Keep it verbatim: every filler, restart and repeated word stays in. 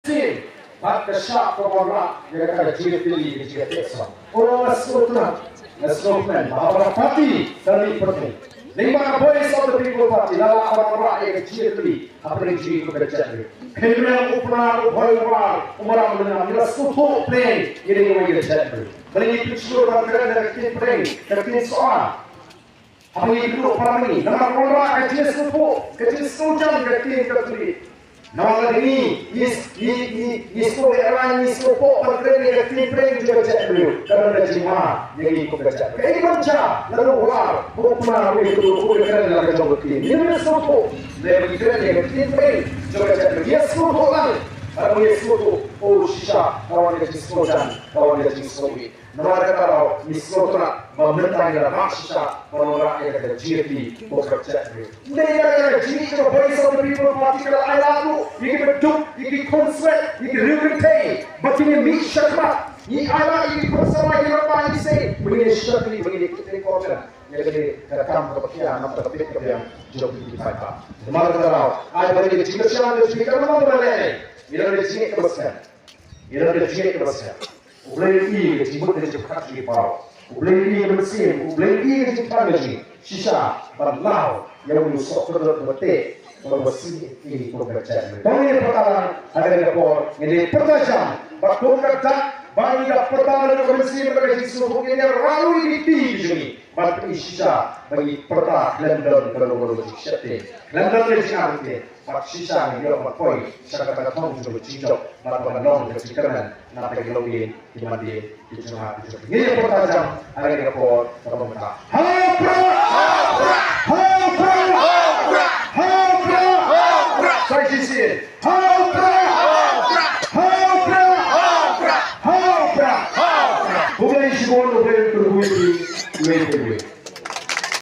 sien bad ka shah ka wanrah ïa ka jingïatylli ka jingïateh song. Ong nga sngewtynnat, nga sngewkmen ba ha party ka mih pyrthei. Lyngba ka Voice of the People Party la lah ban wanrah ïa ka jingïatylli hapdeng jong ngi kum ka jaitbynriew. Kynrem u Pnar, u Bhoi, u War, u Maram, u Lyngngam, ngi la sngewthuh pyrshah ïa ka jingïatylli. Ba ngi pynshlur ban kren da ka ktien phareng, ka ktien soh. Haba ngi kynduh para ngi, namar ka wanrah ka jingsngewthuh, ka jingsngewjan, ka ktien ka ktien. Namar lada ngi, ngi, ngi, ngi, ngi sngewbha, ngi sngewthuh ban kren ïa ka ktien phareng jong ka jaitbynriew, ka don ka jingma ïa ngi kum ka jaitbynriew. Kaei ban jia lada u War, u Pnar, u kynduh, u kren la ka jong ka ktien. Ngi sngewthuh, lada ngi kren ïa ka ktien phareng jong ka jaitbynriew, ngi sngewthuh lang. Haba ngi sngewthuh, oh shisha, ka wan ka jingsngewjan, ka wan ka jingsngewbha. Namar kata daw ngi sngewtynnat ba mynta ngi la rah shisha ban wanrah ïa kata ka jingïatylli bad ka jaitbynriew. Ngi ïa ka jingïatylli ka Voice of the People Party ka la ai lad ruh ïa ki baduk, ïa ki khun swet, ïa ki riew kynthei ba kin ïa mih shakhmat. Ngi ai lad ïa ki khun samla, ïa ki rangbah, ïa ki seng ba ngin ïa shakri, ba ngin ïa kit ïa ka kam kaba khia na ka bynta ka biang jong ki paidbah. Namar kata daw ai ba ïa ka jingkyrshan ka jingkyrshan namar ba leh ngi la ka jingïatylli ka ba skhem. Ïa la ka jingïatylli ka ba skhem. U Blei u ïohi ïa ka jingmut ka jingpyrkhat jong ki baroh. U Blei u ïohi ïa ka mynsiem, U Blei u ïohi ïa ka jingpyrkhat jong ki. Shisha ban law ïa u soh kordor kaba teh, kaba sih ïa ki kum ka jaitbynriew. Tang ïa pyrta lang ha kane ka por, ngin ïa pyrta jam, bad kum ka dak ba ngi da pyrta na ka mynsiem bad ka jingsngewthuh, ngin ïa rah ïa ki kti jong ngi. Bad pyni shisha ba ngi pyrta khlem don kano kano ka jingsheptieng, khlem don ka jingartatien. Bad shisha ngi ïoh ban poi sha kata ka thong jong ka jingjop, bad ban long ka jingkyrmen na bynta ki longdien, ki mandien, ki jong nga, ki jong phi. Ngi ïa pyrta jam ha kane ka por kaba mynta. Ha u Prah! Ha u Prah! Ha u Prah! Sa shisien. Ha u Prah! Ha u Prah! Ha u Prah! Khublei shibun, U Blei un kyrkhu ïa phi, khublei, khublei.